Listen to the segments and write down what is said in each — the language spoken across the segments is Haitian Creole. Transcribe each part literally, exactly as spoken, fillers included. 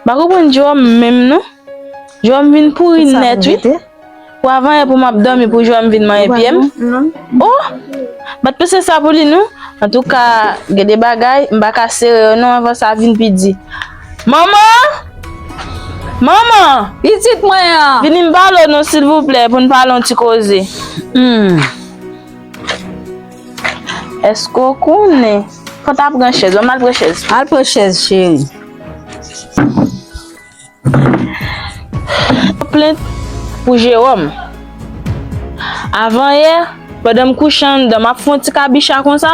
pa konprann Jewòm menm non. Jewòm vin pouri nèt wi. Pou avanyè pou m ap dòmi pou Jewòm vin manyen pye m. Oh! M pa t panse sa pou li non. Antouka, gen de bagay, m pa ka sere yo non anvan sa vin pi di. Manman! Manman! Pitit mwen an! Vini m pale w non silvouplè pou n pale yon ti koze. Hmm. Èske w konnen? Fò w ta pran chèz, ban m al pran chèz. Al pran chèz, cheri. Plent pou Jewòm. Avanyè, pandan m kouche anndan, m ap fè yon ti kabicha konsa,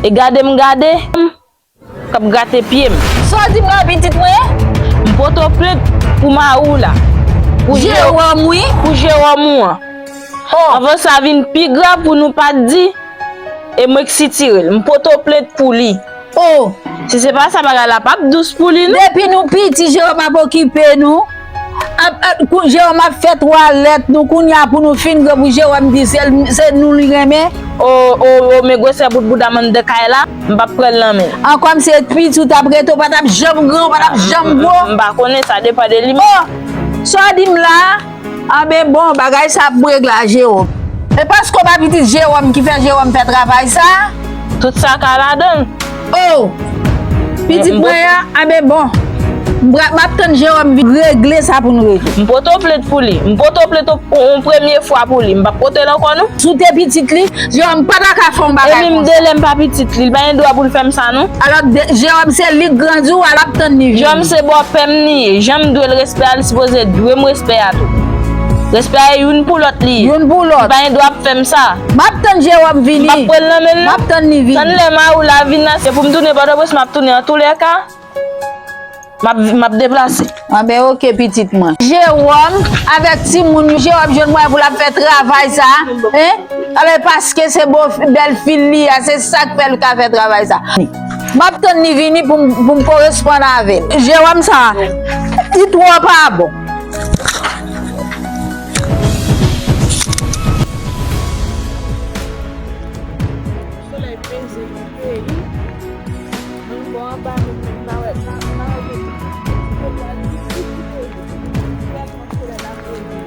e gade m gade, k ap grate pye m. Sa w di m la, pitit mwen? M pote w plent pou mari w la. Pou Jewòm, wi. Pou Jewòm ou an. Oh. Anvan sa vin pi grav pou nou pa t di, e mwen k sitire l. M pote w plent pou li. Oh. Si se pa sa, bagay la p ap dous pou li, non. Depi nou piti, Jewòm ap okipe nou. Ap, ap, kou-, Jewòm ap fè twalèt nou. Kounye a, pou nou fin gran, pou Jewòm di se, se nou li renmen. O, o, o, men gwosè bout bouda m anndan kay la, m p ap pran l nan men l. An, kòm se piti w t ap rete, w pa t ap janm gran, w pa t ap janm gwo. M pa konnen, sa depann de li menm. Oh! Sa w di m la? Anben bon, bagay sa ap regle a Jewòm. E paske w pa pitit Jewòm ki fè Jewòm fè travay sa? Tout sa ka ladan l. Oh! Pitit mwen an, anben bon. M pra-, m ap tann Jewòm vin regle sa pou n regle. M pote w plent pou li. M pote w plent yon, yon premye fwa pou li. M p ap pote l ankò non. Si w te pitit li, Jewòm pa ta ka fè yon bagay konsa. E menm de lè m pa pitit li, li pa gen dwa pou l fè m sa non. Alò, de, Jewòm se li k grandi w, alò w ap tann li vini. Jewòm se bòpè m li ye. Jan m dwe l respè a, li sipoze dwe m respè a tou. Respè a youn pou lòt li ye. Youn pou lòt. Li pa gen dwa ap fè m sa. M ap tann Jewòm vini. M p ap pran l nan men l non. M ap tann li vini. Tann lè mari w la vin la, se pou m tounen Pòtoprens, m ap tounen antoulèka. M ap, m ap deplase. Anben, oke, pitit mwen. Jewòm, avèk timoun yo, Jewòm jwenn mwayen pou l ap fè travay sa, en? Anben, paske se bo, bèl fi l li a, se sa k fè l ka fè travay sa. M ap tann li vini pou m, pou m koresponn avè l. Jewòm sa, li twò pa bon. Solèy peze nan peyi. Moun bò anba nou menm la wè, la, la wè. Tèlman solèy la peze.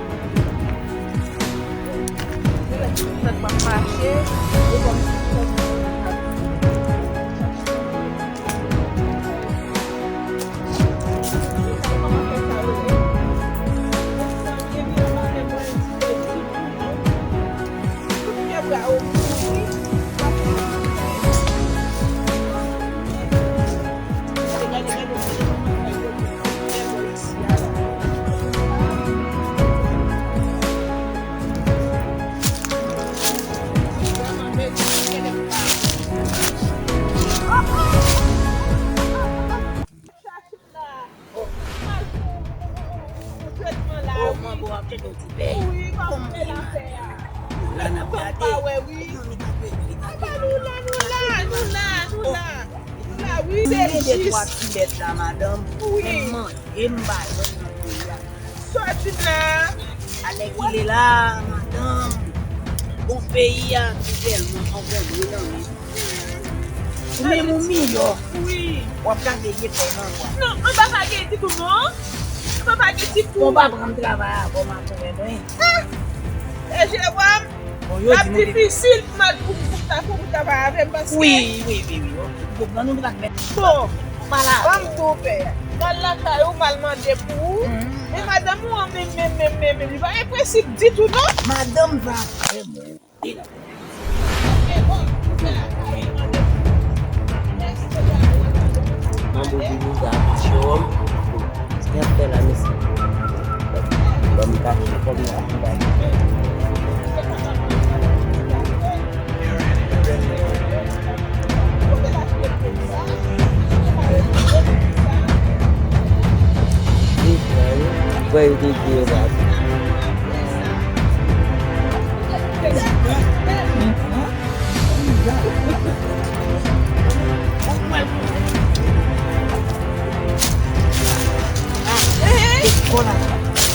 Genlè tout tèt m ap mache, e kòmsi tèt mwen ap mache. Chache la. Ou pral fè yon, yon, yon, yon, yon tretman la, wi. Wi, kòman fè l ap fè a? La n ap gade. Kòm pa wè, wi. Anba nou la, nou la, nou la, nou la. Nou la, wi, se jis. Gen de twa ti bèt la, madanm. Wi. Men manje m pa jwenn nan peyi a. Sòti la. Alèkile la, madanm. Bon, peyi a ki tèlman ankonbre nan men. Ou menm ou miyò. Wi. W ap gade gen pè nan vwa. Non, anba pa gen ditou non. Anba pa gen ditou. Bon, pa pran m travay a, bon, m ap mwen mwen. Ah! E Jewòm, l ap difisil pou m al pou, pou, pou, pou travay avè m paske. Wi, wi, wi, wi, ok. Bon, ban nou pral fè. Bon, ban m tou fè. M al lakay ou, m al mande pou ou. Men madanm ou an menm, menm, menm, menm, menm, li pa gen prensip ditou non. Madanm sa vrèman. Manbo vini la, Jewòm. Sa y ap fè la, mesye? Ban m kache kòm la, m kache. Vwè yo te di yo sa.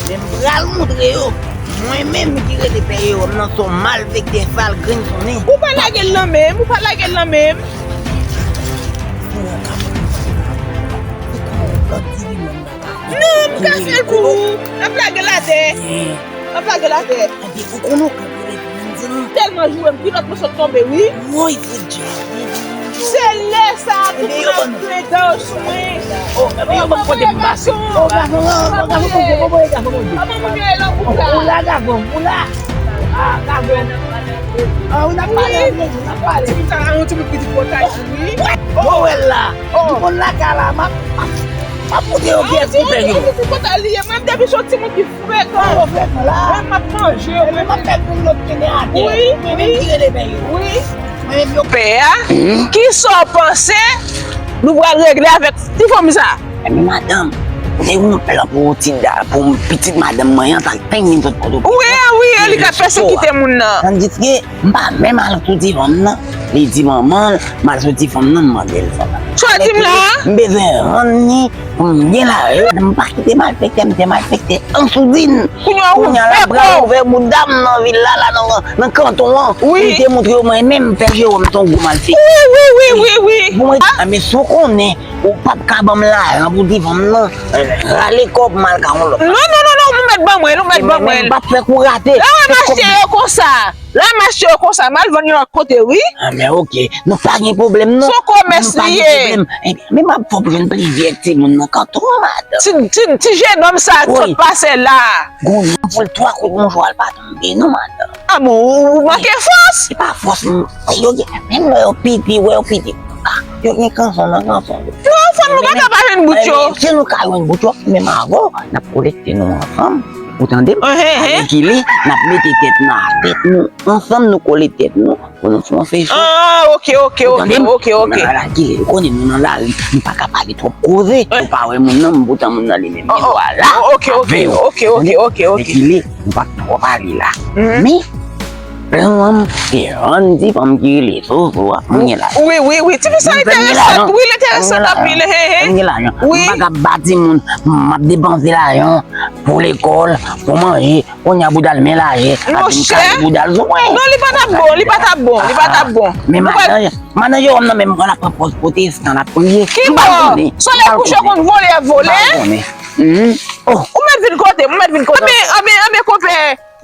Men m pral montre yo. Mwen menm ki rele pè Jewòm nan, se yon malfektè sal grenn sonnen. Ou pa lage l nan men m, ou pa lage l nan men m. Lòt di li Non, m ka fè l pou ou. M ap lage l atè. M ap lage l atè. Tèlman joure m, kilòt mwen sot tonbe, wi. Woy, Bondye. Se lè sa a tou pou n ap plen dan yo sou mwen. Oh, ebyen, yo ban m kote m pase. Oh, gason, oh, gason, Bondye, oh, Bondye, gason, Bondye. Kòman moun yo ye lan bouk la? Ou la, gason, ou la. Ah, gason. Ah, wi, n ap pale, wi, n ap pale. Ti moun sa la, yon ti bout pitit pòtay, wi. Bon, wè l la. Oh. Di konn lakay la, m ap, m ap, m ap montre yo kiyès ki pè yo. Ti pòtay li ye, mwen, depi se yon timoun ki frekan. Yo frekan la. Mwen, m ap manje yo, mwen. M ap fè moun lòt kenbe atè. Wi, wi. Mwen menm ki rele pè yo. Wi. Mwen menm yo. Pè a, kisa w panse nou pral regle avèk ti fanm sa? Ebyen, madanm, mwen te gen yon plan pou ti da, pou pitit madanm mwen an, sa k fè m vin sot Pòtoprens. Wi, wi, e li k ap pèsekite moun nan. Tandiske m pa menm al sou ti fanm nan. Li di manman l, m al sou ti fanm nan, m mande l sa. Sa w di m la a? M bezwen rann li pou m gen lajan. M pa kite malfektè, m se malfektè an soudin. Kounye a, kounye a, l ap pral ouvè bouda m nan vil la, la, nan, nan kanton an. Wi. Li te montre yo mwen menm, pè Jewòm se yon gwo malfektè. Wi, wi, wi, wi, wi. Bon, mwen, ah, men si w konnen, ou p ap ka ban m lajan pou ti fanm nan, rale kòb m al ka yon lòt. Non, non, non, non, ou mèt ban mwen l, ou mèt ban mwen l. M p ap fè kou rate. Lè w wè m achte yo konsa, lè w wè m achte yo konsa, m al vann yo lòt kote, wi. Ah, men oke, nou pa gen pwoblèm, non. Se yon komès li ye. Nou pa gen pwoblèm. Ebyen, men m ap fè w jwenn plizyè timoun nan kanton an, madanm. Ti, ti, ti jenòm sa a k sot pase la. Gon nonm foul twa kout mouchwa l pa tonbe, non, madanm. Ah bon, ou, ou manke fòs? Se pa fòs, m, yo gen, menm lè yo piti, wè yo piti. Ah, yo gen kanson nan kanson yo. Non, fanm nou pa ka pa jwenn bout yo. Ebyen, si nou ka jwenn bout yo, menm avè w, n ap kolekte nou ansanm. Ou tande m? Alèkile, n ap mete tèt nan tèt nou. Ansanm, nou kole tèt nou. Pou nou fè yon feyson. Ah, oke, oke, oke, oke, oke. Ou konnen nou nan lari, nou pa ka pale twòp koze. Ou pa wè moun nan, m poutan moun nan li menm, li dwa la. Oke, oke, oke, oke, oke, oke. Alèkile, nou pa twò pale la. Men, plan an, se rann ti fanm ki rele Soso a, mwen la. Wi, wi, wi, ti fi sa enteresan, wi, l enteresan anpil, he, he. Mwen gen lajan. Wi. M pa ka ba timoun, m ap depanse lajan pou lekòl, pou manje. Kounye a bouda l men laje, ap vin kale bouda l sou mwen. Non, li pa t ap bon, li pa t ap bon, li pa t ap bon. Men madan, madan Jewòm nan menm, l ap pran pòz pwotestan, l ap priye. Ki bò? Solèy kouche konn vole, y ap vole. Oh. Ou mèt vin kote m, ou mèt vin kote m. Anben, anben, anben, konpè,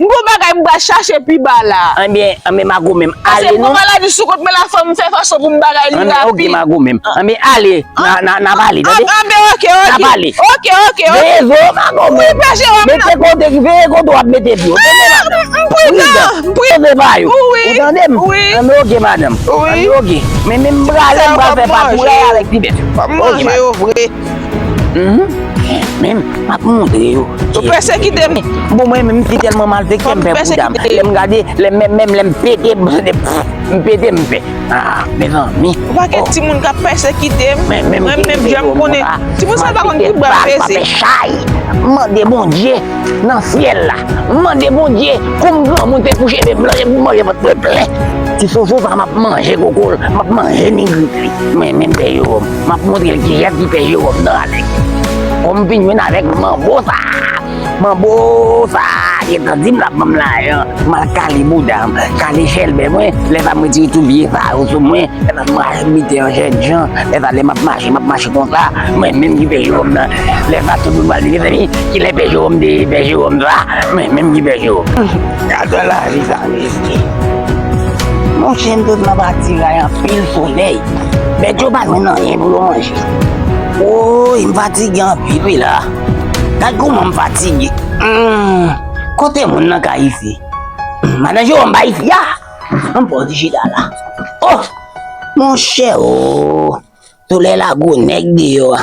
m gon bagay m pral chache pi ba la. Anben, anben, Mago menm, ale non. Paske m gon maladi sou kont mwen la, fò m fè fason pou m bagay li rapid. Anben, oke, Mago menm. Anben, ale. N a, n a, n a pale, tande? Anben, oke, oke. N a pale. Oke, oke, oke. Veye zo, Mago menm. Wi, pè Jewòm. Mete kote, veye kote w ap mete pye w. Tande, madanm? M pridan, m pridan. Wi. Ou tande m? Wi. Anben, oke, madanm. Wi. Anben, oke. Men, men m prale, m pral fè patoulay avèk ti bèf yo. Oke, madanm. Mhm. Men, m ap montre yo. Ou pèsekite m. Bon, mwen menm, m te tèlman malfektè, m fè bouda m. Lè m gade, lè m, menm, menm lè m pete, m pete, m fè. Ah, mezanmi. Yon pakèt timoun k ap pèsekite m. Mwen menm, jan m konnen. Timoun sa pa konn ki bò peze. Mande Bondye nan syèl la. Mande Bondye pou m granmoun te kouche de blan, pou manje vant mwen plen. Ti soso sa m ap manje koko l, m ap manje nigrit li. Mwen menm pè Jewòm, m ap montre l kiyès ki pè Jewòm nan avèk. Fò m vin jwenn avèk manbo sa. Manbo sa, gentan di m l ap ban m lajan. M al kale bouda m, kale chèlbè mwen. Lè sa m retire tout vye sa yo sou mwen. Lè sa m al abite an jènjan. Lè sa lè m ap mache, m ap mache konsa. Mwen menm ki pè Jewòm nan. Lè sa tout moun pral di, mezanmi, kilè pè Jewòm te ye, pè Jewòm sa? Mwen menm ki pè Jewòm. Gade lavi sa mesye. Monchè, m sot nan pati ray anpil solèy. Bèt yo pa jwenn anyen pou yo manje. Woy, m fatige anpil wi la. Gad kòman m fatige. Hmm, kote moun nan ka isi? Hmm, madan Jewòm pa isi a. Ann pran ti chita la. Oh! Monchè, oh! Solèy la gwo nèg deyò a.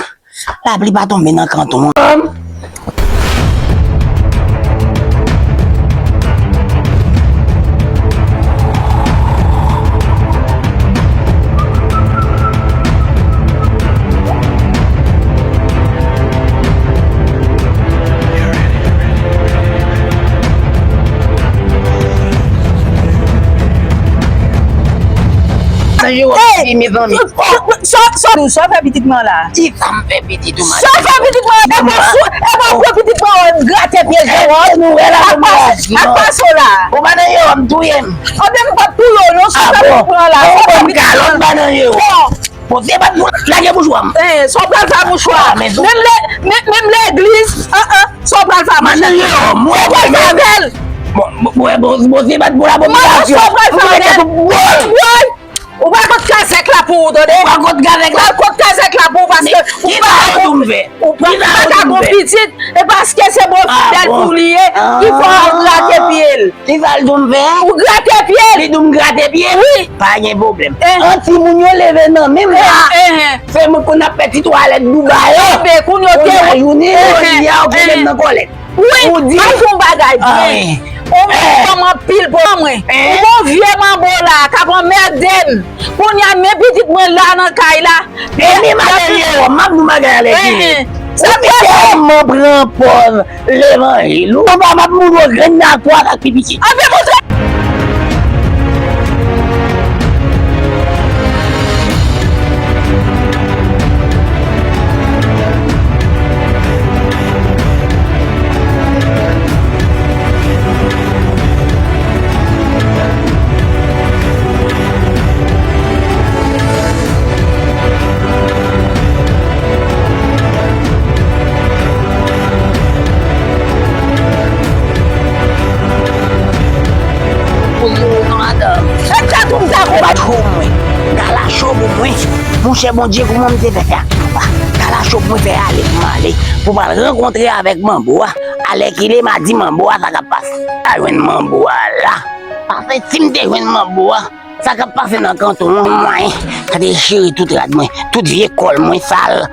Lapli pa tonbe nan kanton an. Hey! Sa, sa, sa w fè pitit mwen la? Kisa m fè pitit ou, madanm? Sa w fè pitit mwen la? Epa sou, epa pran pitit mwen an grate pye Jewòm. Ak pa, ak pa so la. Ou pa nan Jewòm touye m. Anben m p ap touye w non, sa w fè pitit mwen la. Ou ban m kalòt, m pa nan Jewòm. Bon, se pa pou lage mouchwa m. Eh, sa w pral fè mouchwa? Ah, men menm le, men, menm legliz, ah, ah, sa w pral fè mouchwa? Mandan Jeròm, ou pral fè avè l. Bon, bon, bon, bon, se pa pou la popilasyon. Mandan, sa w pral fè avè l? Woy! Ou pral kot kazèk la pou ou, tande? Ou pral kot kazèk la? Ou pral kot kazèk la pou ou, paske ou pa ka gon, ou pa ka gon pitit, e paske se bon fidèl pou li ye, ki fè w grate pye l. Li pral di w m fè? Ou grate pye l. Li di w m grate pye l? Wi. Pa gen pwoblèm. Eh. An timoun yo leve nan men m la. Eh, eh, eh. Se mwen pou n ap fè ti twalèt Dubaï yo. Enben, kounye a, kounye a, jodi a, ou kenbe m nan kòlèt. Wi, ou di, m ap fè yon bagay byen. Ou mèt ban m anpil pwoblèm mwen. Ou gon vye manbo la k ap anmède m. Kounye a, men pitit mwen la nan kay la. Epi madanm Jeròm, m ap di w bagay alèkile. Ou tèlman pran pòz levanjil. Ou pa m ap mouri grenn nan twa ak pi piti. Anben, montre. Pou yo, non, madanm. Sa k tou m ta konbat pou mwen. Gala cho pou mwen. Monchè Bondye, kouman m te fè fè ak nou pa? Gala cho pou mwen fè ale pou m ale. Pou m al rankontre avèk manbo a. Alèkile m a di manbo a sa k ap pase. A jwenn manbo a la. Paske si m te jwenn manbo a, sa k ap pase nan kanton an, mwen, sa te chire tout rad mwen, tout vye kòl mwen sal.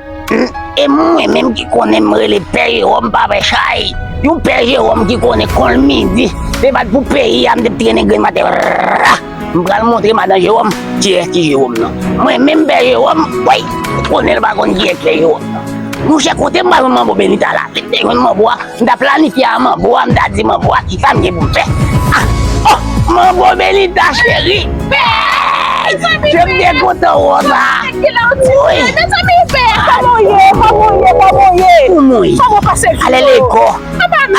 E mwen menm ki konnen m rele Pè Jewòm, pa Pè Chay. Yon Pè Jewòm ki konnen kon l midi, se pa t pou peyi a, m te trennen grenn m atè. M pral montre madan Jewòm kiyès ki Jewòm nan. Mwen menm Pè Jewòm, woy, konnen l pa konn kiyès Pè Jewòm nan. Monchè, kote m pral jwenn manbo Benita la? Si m te jwenn manbo a, m ta planifye a manbo a, m ta di manbo a kisa m gen pou m fè. Ah, oh, manbo Benita cheri. Hey! Jan m te kontan wè w la. Wi. Mezanmi, Pè, kòman w ye? Kòman w ye? Kòman w ye? Kòman w pase? Ale lekò.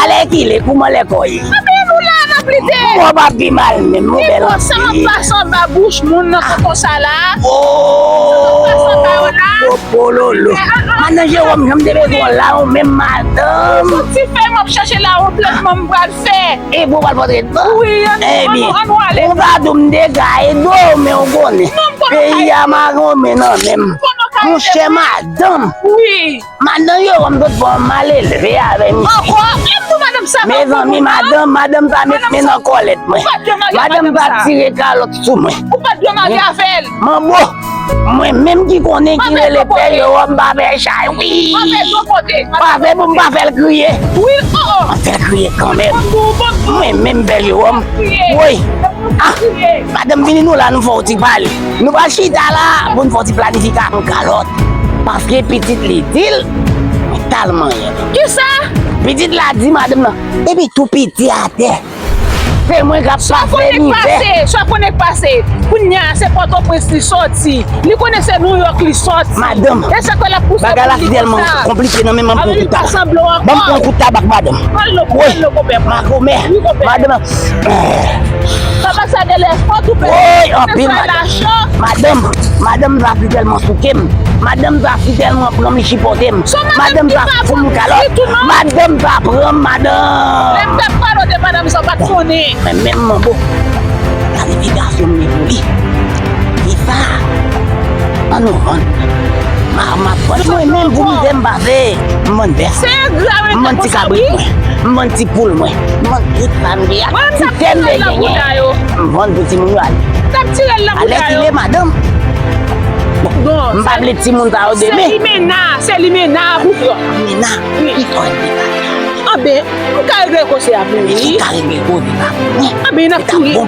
Alèkile, kouman lekò ye? Anben nou la, n ap lite. Mwen pa pi mal menm, mon bèl anpil. Sa m ap pase anba bouch moun nan konsa la. Oh, popololo. Madan Jewòm, jan m te bezwen w la, ou menm madanm. Soti fè m ap chache la, yon tretman m pral fè. E bon, pral fè tretman? Wi, ann, ann, ann ale. Ou pa di w m te ka ede w, men ou konnen. Peyi a magonmen nan men m. Monchè madanm. Wi. Madan Jewòm sot fè yon malelve avè misye. Ankò? Lè m di w madanm sa pa bon pou mwen. Mezanmi, madanm, madanm sa met men nan kòlèt mwen. Madanm sa tire kalòt sou mwen. Ou pa t dwe marye avè l. Manbo, mwen menm ki konnen ki rele Pè Jewòm, pa Pè Chay, wi. Pa fè pou m pa fè l kriye. Wi, oh, oh. Mwen fè l kriye kanmenm. Mwen menm Pè Jewòm. Woy. Ah, madanm, vini nou la, nou fè w ti pale. Nou pral chita la pou n fè w ti planifikasyon kalòt. Paske pitit li di l, mwen t al manyen. Kisa? Pitit la di madanm nan, epi tou piti atè. Se mwen k ap pase mizè. Sa konnen k pase, sa konnen k pase. Kounye a, se Pòtoprens li soti. Li konnen se Nouyòk li soti. Madanm, bagay la tèlman konplike nan men m, ban m pran kout tabak. Ban m pran kout tabak, madanm. Wi, makomè. Madanm. Papa sa genlè fò tou pè. Woy, anpil madanm. Madanm, madanm sa si tèlman souke m. Madanm sa si tèlman pran m, li chipote m. Madanm sa fout m kalòt. Madanm sa pran m, madanm. Lè m t ap pale w de madanm sa, w pa t konnen. Men menm manbo, planifikasyon m gen pou li. Kisa? Ann nou vann. M a, m ap vann. Mwen menm pou mizè m pase, m vann bèf. M vann ti kabrit mwen. M vann ti poul mwen. M vann tout sa m gen ak ti tè m te genyen. M vann pou timoun yo ale. Alèkile madanm. Bon, m pa vle timoun sa yo demen. Se limena, se limena pou yo. Limena? Wi. Ki fò limena? Anben, m ka regle koze a pou ou. Ou ka regle koze a pou mwen. Anben, n ap touye. Bon.